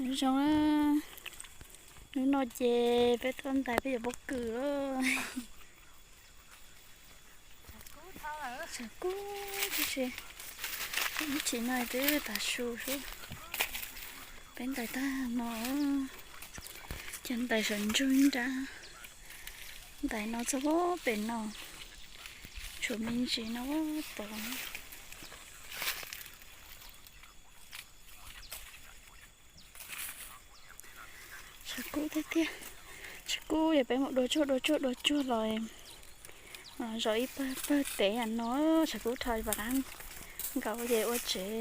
Zoo, hnub no ces peb tuaj ntais peb cov pob kws lawm. Tshav kub tib si, ib chim no twb tav su xwb. Peb ntais tag no, cov ntais saum ntsug nrab, ntais no txog pem no, tshuav me ntsis no tod. Tshav kub tiag tiag, tshav kub yog peb mus dua tsuag dua tsuag dua tsuag los zom ib pawg pawg tev no, tshav kub rho pas dab nkaus ces ua tsev,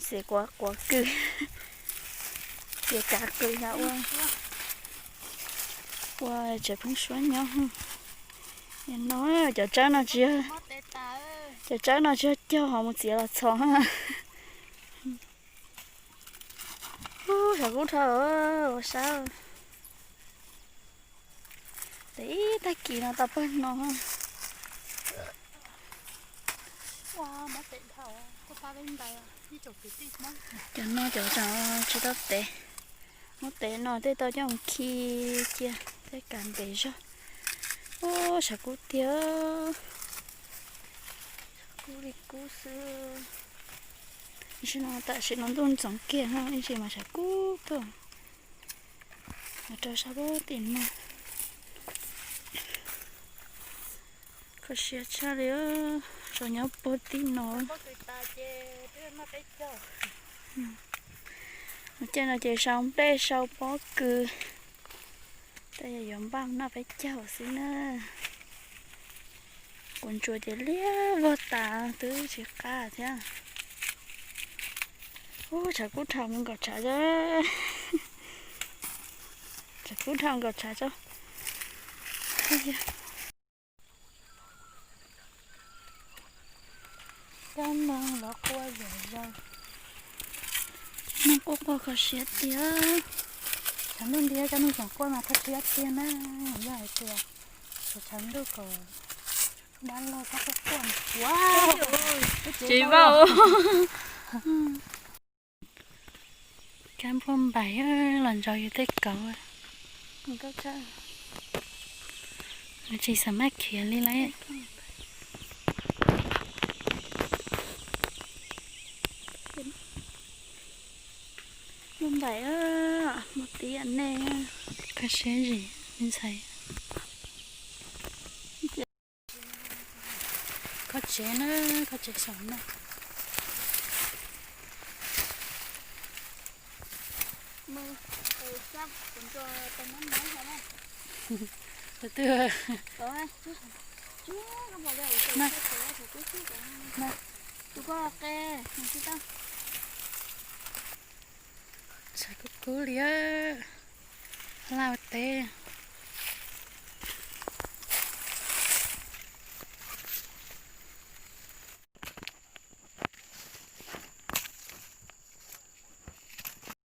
xiav quav quav kws, xiav kav kws los ua, ua tsev pheeb suab nyob. No cov tsawb no tsis yog, cov tsawb no tsis yog cog ho mus txiav los txhos. Ub, tshav kub dhau, ua sab. Tes ib tag kis no tau pawg no. Cov no cov tseem tsis tau tev, muab tev no tej tau coj mus khi cia, tej kav ntev zog. Ub, tshav kub tiag, kub li kub xwb. Tam sim no ntuj ntxoov kiag no, ib ntsis mas tshav kub kawg. Rau sab pem tim no. Kho siab tshaj li, tsuas nyob puag tim no. Mus caij no ces sau nplej sau pob kws, tej yog yuav npaj noj peb caug xwb na. Kuv ntsuas ces liab luag tas twb tsis qab thiab. Ub, tshav kub dhau nkaus tshav, tshav kub dhau nkaus tshav tso. Cov no los quaj zom zaws, neeg quaj quaj kho siab tiag. Tshav ntuj nti cov neeg tseem quaj mas kho siab tiag na. Yog hais tias tshav ntuj kom dab laug txhob quaj quaj. Tsis vau. Kab nphuaj npaim los ntsaws yus tej kauv. Nws tsis xav maj khiav li lawm. Nphuaj npaim, mus tib yam nej. Kho siab zim me ntxhais. Kho tsev na, kho tsev saum no. Tus twg? Tshav kub kub li, laj teb.